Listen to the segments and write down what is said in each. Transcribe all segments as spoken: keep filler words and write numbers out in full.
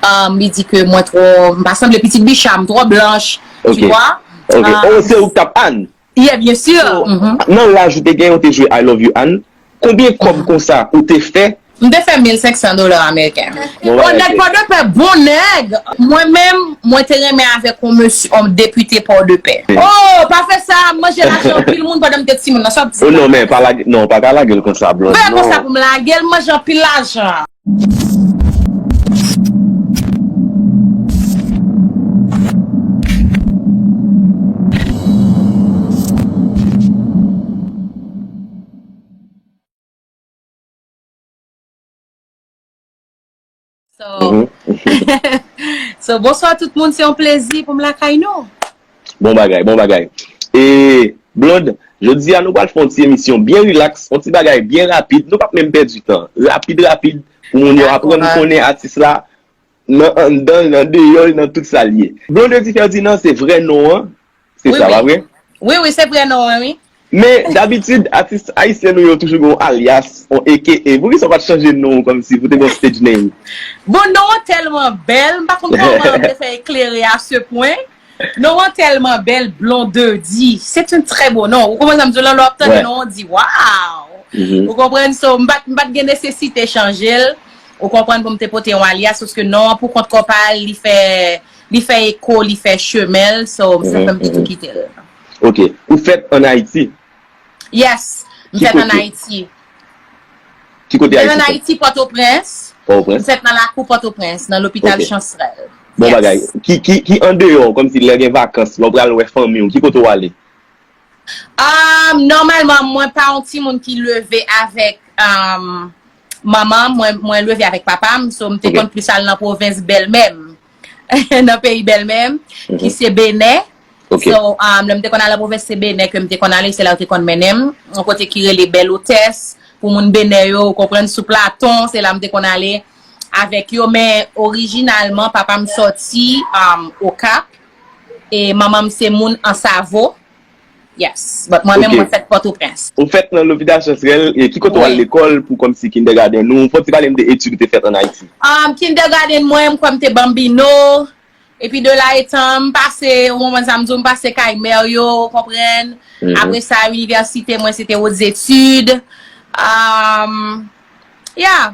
Um, li di ke mwen twò, m pa sanble pitit bicha, m twò blanch, tu Ok. vois. Ok. Um, Oh, se ou k t ap Ann? Yeah, bien sûr. So, Mhm. Nan laj ou te gen, ou te jwe I Love You Ann. Konbyen kòb konsa ou te fè? M te fè mil senk san dola ameriken. Bon Oh, bagay, nèg ok. Pòdepè, bon nèg. Mwen menm, mwen te renmen avèk yon mesye, yon depite Pòdepè. Hmm. Oh, pa fè sa, m manje lajan anpil moun pandan m te timoun nan. Sa w ap di Oh la? Non, men pa lage, non, pa ka lage l konsa, Blonde. Fè konsa Non. Pou m lage l, manje anpil lajan. So, Mhm. so, bonswa tout moun, se yon plezi pou m lakay nou. Bon bagay, bon bagay. E, Blonde, jodi a nou pral fè yon ti emisyon byen rilaks, yon ti bagay byen rapid. Nou p ap menm pèdi tan. Rapid, rapid, pou moun yo aprann konnen atis la nan anndan, nan deyò, nan tout sa l ye. Blondedy Ferdinand se vrè non an. Se Wi, sa, wi. Pa vre? Wi, wi, se vrè non an, wi. Men, dabitid, atis ayisyen nou yo toujou gen yon alyas, yon A K A. Poukisa w pa t chanje non w kòmsi pou te gen yon stage name? Bon, non an tèlman bèl, m pa konn kòman m te fè eklere à ce point. Non an tèlman bèl, Blondedy. C'est un très beau nom. Ou konprann sa m di w la, lè w ap tande Ouais. Non an, w di, "Wow!" Mhm. Ou konprann? So, m pa t, m pa t gen nesesite chanje l. Ou konprann, pou m te pote yon alyas, paske non an pou kont kò pa l, li fè, li fè eko, li fè chemen l. So, sa fè m te tou kite l. Ok. Ou fèt ann Ayiti? Yes, m Ki fèt ann kote? Ayiti. Ki kote M fèt ann Ayiti? Ayiti, Pòtoprens. M Pòtoprens? fèt nan lakou Pòtoprens, nan lopital Ok. Chansrèl. Bon Yes. Bagay. Ki, ki, ki andeyò, kòmsi lè gen vakans, lè w pral wè fanmi w, ki kote w ale? Um, nòmalman, mwen pa yon timoun ki leve avèk um, manman m, mwen, mwen leve avèk papa m, so m te Ok. konn plis al nan pwovens bèlmè m, nan peyi bèlmè m, ki se Benè. Ok. So, um, lè m te konn al nan pwovens se Benè ke m te konn ale, se la yo te konn mennen m, yon kote ki rele Bèl Otès, pou moun Benè yo, ou konprann, sou Platon, se la m te konn ale avèk yo, men orijinalman, papa m sòti um, Okap, e manman m se moun Ansavo. Yes. But mwen menm, Ok. Mwen fèt Pòtoprens. Ou fèt nan lopital Chansrèl, e ki kote w al Wi. Lekòl pou kòmsi kindergarten ou? Fò w ti pale m de etid ou te fèt ann Ayiti. Um, kindergarten mwen, m kwè m te Bambino. Epi de la etan, m pase, ou konprann sa m di w, m pase kay mè yo, ou konprann. Mhm. Apre sa, inivèsite mwen, se te Hautes Études. Um, yeah.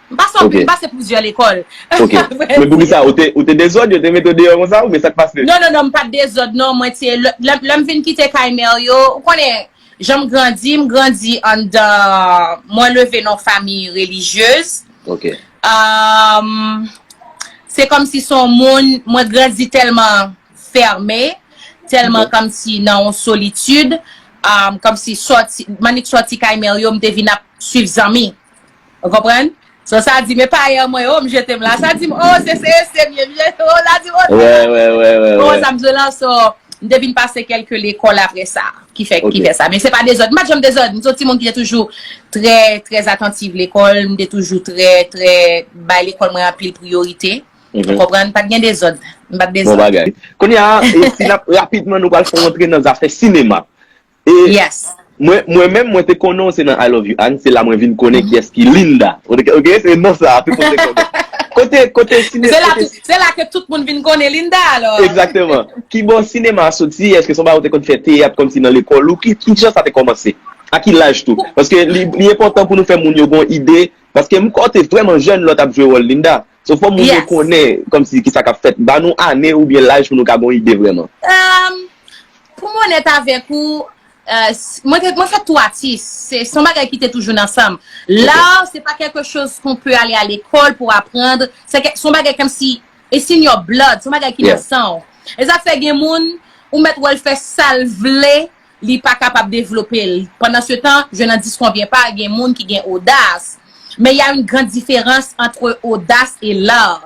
M pase, Ok. M pase plizyè lekòl. Ok. Men poukisa? Ou te, ou te dezòd, yo te mete w deyò konsa, oubyen sa k pase? Non, non, non, m pa t dezòd, non. Mwen te, lè, lè, lè m vin kite kay mè yo, ou konnen, jan m grandi, m grandi anndan, mwen leve nan fanmi relijyez. Ok. Um, se kòmsi se yon moun, mwen grandi tèlman fèmen, tèlman kòmsi nan yon solitid, um, kòmsi sòti, m annik sòti kay mè yo, m te vin ap swiv zanmi. Ou konprann? So, sa di, men payè mwen, oh, m jete m la. Sa di m, oh, se, se, se, byen, byen, oh, sa di m, oh, Wè, wè, wè, wè, oh, wè. Sa m jwe la, so, m te vin pase kèlke lekòl apre sa, ki fè, Ok. Ki fè sa. Men se pa dezòd. M pa t janm dezòd. M se yon timoun ki te toujou trè, trè atantiv lekòl. M te toujou trè, trè bay lekòl mwen anpil priyorite. Mhm. Ou konprann? Pa t gen dezòd. M pa t Bon dezòd. Bagay. Kounye a, e si n ap rapidman, nou pral fè yon rantre nan zafè sinema. E Yes. Mwen, mwen menm, mwen te konnen w se nan I Love You Ann, se la mwen vin konnen kiyès ki Linda. Ok, ok, se non sa, tout moun te konnen. Kote, kote sine, Se la, kote tout, se la ke tout moun vin konnen Linda, alò. Egzakteman. Ki bò sinema a soti? Èske se yon bagay ou te konn fè teyat kòmsi nan lekòl ou? Ki, ki jan sa te kòmanse? A ki laj tou? Paske li, li enpòtan pou nou fè moun yo gen yon ide. Paske m kwè w te vrèman jèn lè w t ap jwe wòl Linda. So, fò moun yo Yes. Konnen kòmsi ki sa k ap fèt. Ba nou ane oubyen laj pou nou ka gen yon ide vrèman. Um, pou m onèt avèk ou, euh, s- mwen, te- mwen fè tou atis. Se se yon bagay ki te toujou nan san m. L'art, c'est pas quelque chose qu'on peut aller à l'école pour apprendre. Se ke- se yon bagay kòmsi, it's in your blood. Se yon bagay ki nan Yeah. san w. E sa fè gen moun, ou mèt wè l fè sa l vle, li pa kapab devlope l. Pandan se tan, je n'en disconviens pas, gen moun ki gen odas. Mais il y a une grande différence entre audace et l'art.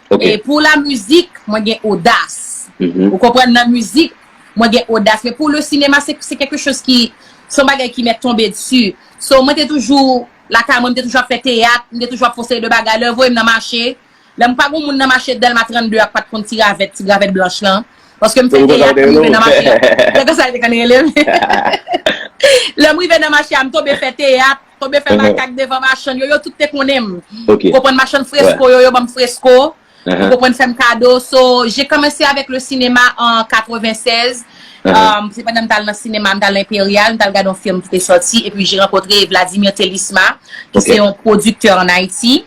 Ok. E pou la mizik, mwen gen odas. Mhm. Ou konprann, nan mizik, mwen gen odas. Men pou le sinema, se se quelque chose ki, se yon bagay ki mèt tonbe dsi. So, mwen te toujou, lakay mwen, m te toujou ap fè teyat, m te toujou ap fè yon seri de bagay. Lè yo voye m nan mache, lè m pa gen moun nan mache Dèlma trannde ak pa t konn ti ravèt, ti ravèt blanch lan. Paske m fè Ou konn teyat, sa m rive w nan mache. Se konsa yo te konn rele m. Lè m rive nan mache a, m tonbe fè teyat, tonbe fè Mhm. makak devan machann yo, yo tout te konnen m. Ok. Ou konprann, machann fresko yo, yo ban m fresko. Ou konprann, fè m kado. So, j'ai commencé avec le cinéma en quatre-vingt-seize. Um, se pandan m t al nan sinema, m t al nan Imperial, m t al gade yon fim ki te sòti, epi j'ai rencontré Vladimir Telisma, ki se yon pwodiktè ann Ayiti,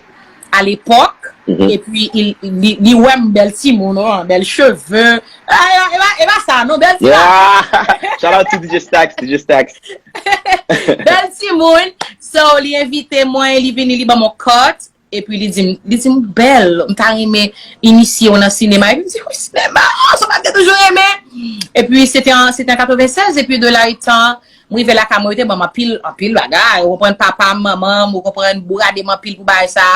a lepòk, epi li, li, li wè m bèl timoun, oh, bèl cheve. Ah, e pa, e pa, e pa sa, non, bèl timoun. Yeah! Shout out to D J Stacks, D J Stacks. Bèl timoun. So, li envite mwen, li vini, li ban m yon cut. Epi li di m, li di m bèl, m ta renmen inisye w nan sinema. Epi m di, wi, sinema, oh, se bagay m te toujou renmen. Epi se te an, se te an katreven sèz, epi de la etan, m rive lakay mwen, yo te ban m anpil, anpil bagay. Ou konprann, papa m, manman m, ou konprann, bourade m anpil pou bagay sa.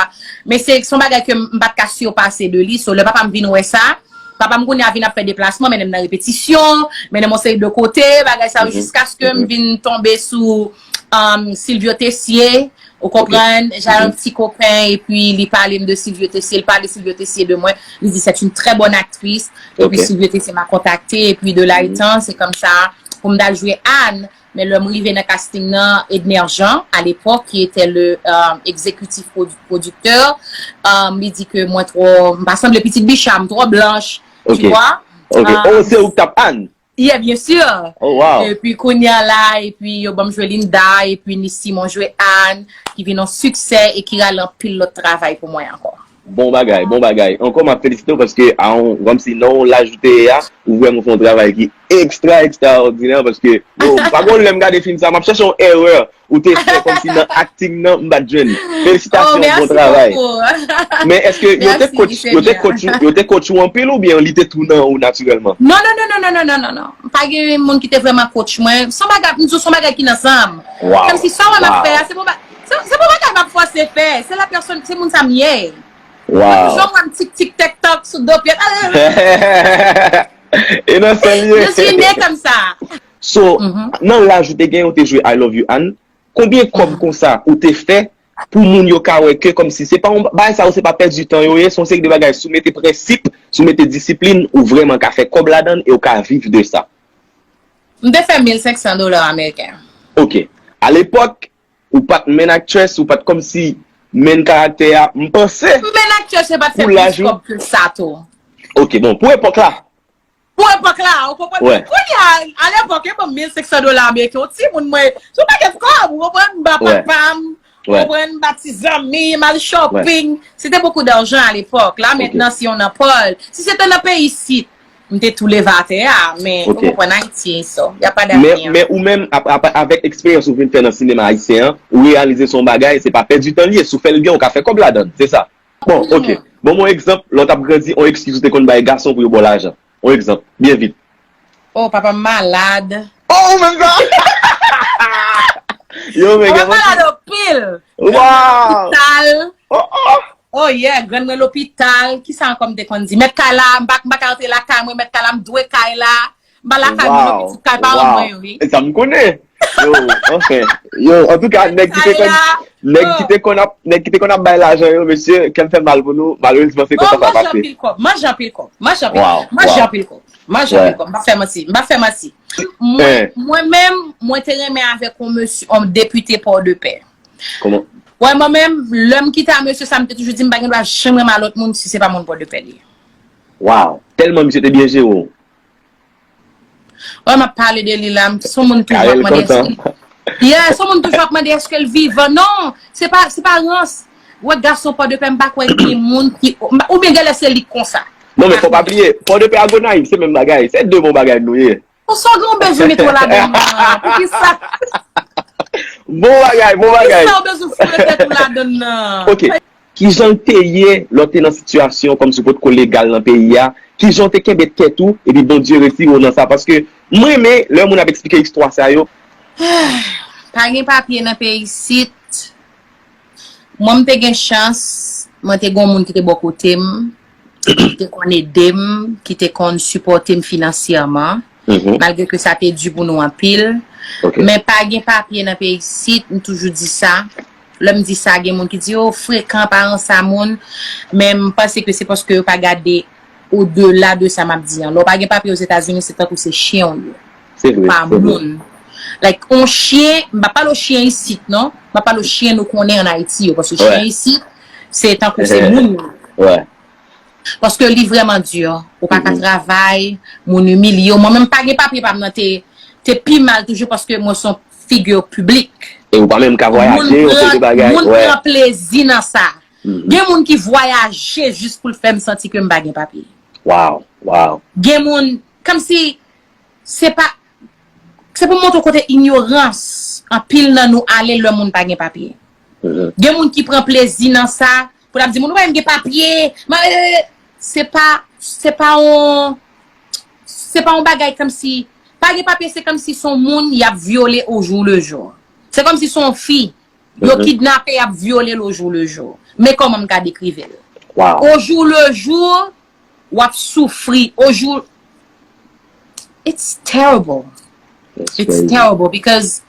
Men se, se yon bagay ke m, m pa t ka sipase de li. So, lè papa m vin wè sa, papa m kounye a vin ap fè deplasman, mennen m nan repetisyon, mennen m yon seri de kote, bagay sa yo, jiskaske m vin tonbe sou um, Silvio Tessier, ou konprann, j'avais un petit copain, epi li pale m de Silvio Tessier, li pale Silvio Tessier de mwen, li di c'est une très bonne actrice, epi Silvio Tessier m'a contacté, epi de la etan, se kòmsa, pou m t al jwe Anne, men lè m rive nan casting nan, Edner Jean, a lepòk, ki était le um, exécutif produ- producteur, um, li di ke mwen twò, m pa sanble pitit bicha, m twò blanch, tu vois. Ok. Oh, se ou k t ap Anne? Yeah, bien sûr. Oh, wow. Epi kounye a la, epi yo ban m jwe Linda, epi Nice Simon jwe Anne, ki vin yon siksè e ki rale anpil lòt travay pou mwen ankò. Bon bagay, bon bagay. Ankò, m ap felisite w paske a yon, kòmsi nan yon laj ou te ye a, ou vrèman fè yon travay ki ekstra, ekstraòdinè paske, yo, pa gon lè m gade fim sa, m ap chèche yon erè ou te fè kòmsi nan acting nan, m pa t jwenn. Felisitasyon, bon travay. Men èske yo te coach, yo te coach ou, yo te coach ou anpil oubyen li te tou nan ou natirèlman? Non, non, non, non, non, non, non, non, non. Pa gen moun ki te vrèman coach mwen. Se yon bagay, m di w, se yon bagay ki nan san m. Kòmsi sa w wè m ap fè a, se pa yon ba- se, se pa yon bagay m ap fòse fè. Se la pèsòn, se moun sa m ye. Jan w wè m tik tik tèk tòk sou do pye. E nan san l ye. Je suis né comme ça. So, nan laj ou te gen, ou te jwe I Love You Anne, konbyen kòb konsa ou te fè pou moun yo ka wè ke kòmsi se pa yon bagay sa yo, se pa pèdi tan yo ye, se yon seri de bagay, si w mete prensip, si w mete disiplin, ou vrèman ka fè kòb ladan l e w ka viv de sa? M te fè mil senk san dola ameriken. Ok. A lepòk, ou pa t main actress, ou pa t kòmsi main character a, m panse. Main actress, se pa t fè plis kòb ke sa tou. Ok, bon, pou epòk la. Pou epòk la, ou konprann? Kounye a, a lepòk, yo ban m mil senk san dola ameriken, yon timoun mwen, se yon pakèt kòb, ou konprann? M ba papa m, ou konprann? M ba ti zanmi, m al shopping. C'était beaucoup d'argent à l'époque. La, mentnan, si on en parle, si se te nan peyi isit, m te tou leve atè a, men, ou konprann, Ayiti, so, y a pas d'avenir. Men ou menm, avèk eksperyans ou vin fè nan sinema ayisyen an, ou reyalize se yon bagay, se pa pèdi tan l ye, si w fè l byen, ou ka fè kòb ladan l, se sa? Bon, ok. Ban m yon egzanp, lè w t ap grandi, yon ekskiz ou te konn bay gason pou yo ba w lajan. Yon egzanp, byen vit. Oh, papa m malad. Oh, ou menm sa? Yo, men gen moun ki malad anpil. Wow! Lopital. Oh, oh! Oh, yeah, grann mwen lopital. Kisa ankò m te konn di? Mèt kay la, m pa, m pa ka rantre lakay mwen, mèt kay la, m dwe kay la. M pa lakay mwen, non, pitit kay paran mwen yo, wi. Sa m konnen. Yo, anfen. Yo, antouka, nèg ki te konn, nèg ki te konn ap, nèg ki te konn ap bay lajan yo, mesye, kè m fè mal pou nou, malerezman, se konsa sa pase. Manje anpil kòb, manje anpil kòb, manje anpil kòb, manje anpil kòb, m pa fè manti, m pa fè manti. Mwen, mwen menm, mwen te renmen avèk yon mesye, yon depite Pòdepè. Kòman? Wè, mwen menm, lè m kite a mesye sa, m te toujou di m pa gen dwa janm renmen a lòt moun si se pa moun Pòdepè li ye. Wow! Tèlman misye te byen jere w. Wè, m ap pale de li la, m, se yon moun toujou ap mande èske li, yeah, se yon moun toujou ap mande èske l vivan. Non, se pa, se pa rans. Wè, gason Pòdepè, m pa kwè gen moun ki, oubyen genlè se li k konsa. Non, men fò pa bliye, Pòdepè a Gonayiv, se menm bagay. Se de bon bagay nou ye. Konsa w gen yon bezwen mete w ladan nan, poukisa? Bon bagay, bon bagay. Poukisa w bezwen foure tèt ou ladan nan? Ok. Kijan l te ye lè w te nan sitiyasyon kòmsi w potko legal nan peyi a? Kijan w te kenbe tèt ou epi Bondye retire w nan sa? Paske m renmen lè moun ap eksplike istwa sa yo. Pa gen papye nan peyi isit. Mwen, m te gen chans, mwen te gen yon moun ki te bò kote m, ki te konn ede m, ki te konn sipòte m finansyèman, malgre ke sa te di pou nou anpil. Men pa gen papye nan peyi isit, m toujou di sa. Lè m di sa, gen moun ki di, "O, frekan, pa ranse a moun." Men m panse ke se paske yo pa gade odela de sa m ap di an. Lè w pa gen papye Ozetazini, se tankou se chen w ye. Se vre, pa moun. Like, on chen, m pa pale w chen isit, non. M pa pale w chen nou konnen ann Ayiti yo, paske chen isit, se tankou se moun yo. Paske li vrèman di. Ou pa ka travay, moun imilye w. Mwen menm pa gen papye pa m nan te, te pi mal toujou paske mwen se yon figi piblik. E ou pa menm ka Moun vwayaje, ou fè pran, de bagay. Moun Wè. Pran plezi nan sa. Gen moun ki vwayaje jis pou l fè m santi ke m pa gen papye. Wow, wow. Gen moun, kòmsi, se pa, se pou montre w kote inyorans anpil nan nou ale lè moun pa gen papye. Gen moun ki pran plezi nan sa, pou l ap di moun, ou pa menm gen papye. Ma- eh, Se pa, se pa yon, se pa yon bagay kòmsi, pa gen papye, se kòmsi se yon moun y ap vyole au jour le jour. Se kòmsi se yon fi, yo kidnape, y ap vyole l au jour le jour. Men kòman m ka dekrive l. Wow. Au jour le jour, w ap soufri. Au jour, it's terrible. That's It's crazy. Terrible because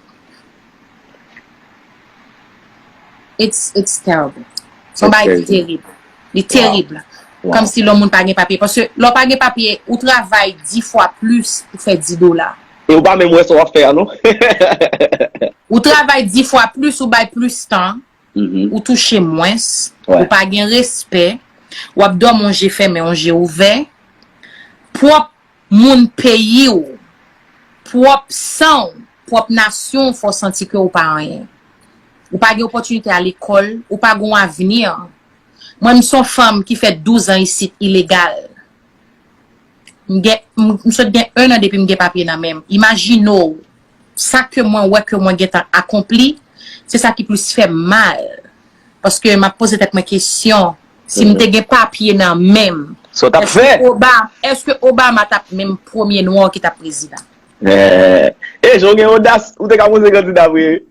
it's, it's terrible. Se yon That's bagay ki crazy. Terib. Li terib. Wow. Kòmsi lè moun pa gen papye. Paske lè w pa gen papye, ou travay dis fwa plis pou fè dis dola. E ou pa menm wè sa w ap fè a, non? Ou travay dis fwa plis, ou bay plis tan, Mhm. Ou touche mwens, Wè. Ou pa gen respè, w ap dòmi yon je fèmen, yon je ouvè. Pwòp moun peyi w, pwòp san w, pwòp nasyon w fè w santi ke w pa anyen. Ou pa gen opòtinite a lekòl, ou pa gen yon avni. Mwen, m se yon fanm ki fè douz an isit ilegal. M gen, m, m sot gen en an depi m gen papye nan men m. Imajine w, sa ke mwen wè ke mwen gentan akonpli, se sa ki plis fè m mal. Paske m ap poze tèt mwen kesyon, si m te gen papye nan men m, Sa w t ap fè? Oba, èske Obama t ap menm premye nwa ki t ap prezidan? Eh, eh, jan w gen odas, ou te ka poze kandida vre.